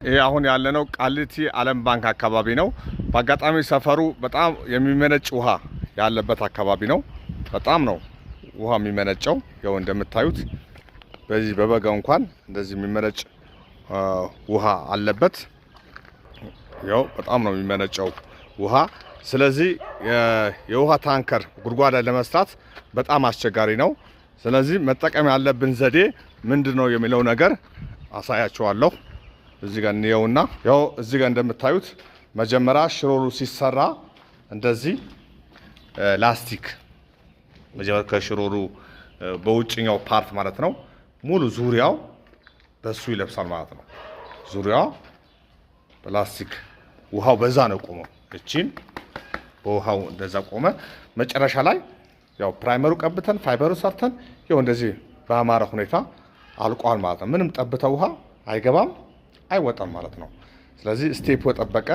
ይሄ አሁን ያለነው ቃሊቲ ዓለም ባንክ አካባቢ ነው። በአጋጣሚ ሰፈሩ በጣም የሚመነጭ ውሃ ያለበት አካባቢ ነው። በጣም ነው ውሃ የሚመነጨው። ያው እንደምታዩት በዚህ በበጋው እንኳን እንደዚህ የሚመነጭ ውሃ አለበት። ያው በጣም ነው የሚመነጨው ውሃ። ስለዚህ የውሃ ታንከር ጉድጓድ ለመስራት በጣም አስቸጋሪ ነው። ስለዚህ መጠቀም ያለብን ዘዴ ምንድን ነው የሚለው ነገር አሳያችኋለሁ። እዚህ ጋር እንየውና ያው እዚህ ጋር እንደምታዩት መጀመሪያ ሽሮሉ ሲሰራ እንደዚህ ላስቲክ መጀመሪያ ከሽሮሉ በውጭኛው part ማለት ነው፣ ሙሉ ዙሪያው በሱ ይለብሳል ማለት ነው። ዙሪያው በላስቲክ ውሃው በዛ ነው ቆመው። እቺን በውሃው እንደዛ ቆመ። መጨረሻ ላይ ያው primer ኡ ቀብተን ፋይበሩ ሰርተን ያው እንደዚህ በአማረ ሁኔታ አልቋል ማለት ነው። ምንም ጠብታ ውሃ አይገባም፣ አይወጣም ማለት ነው። ስለዚህ step የጠበቀ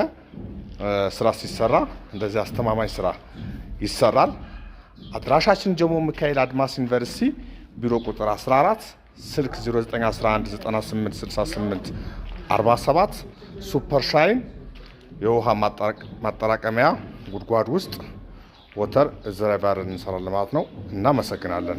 ስራ ሲሰራ እንደዚህ አስተማማኝ ስራ ይሰራል። አድራሻችን ጀሞ ሚካኤል አድማስ ዩኒቨርሲቲ ቢሮ ቁጥር 14፣ ስልክ 0911 98 68 47፣ ሱፐር ሻይን የውሃ ማጠራቀሚያ ጉድጓድ ውስጥ water reservoir እንሰራለን ማለት ነው። እናመሰግናለን።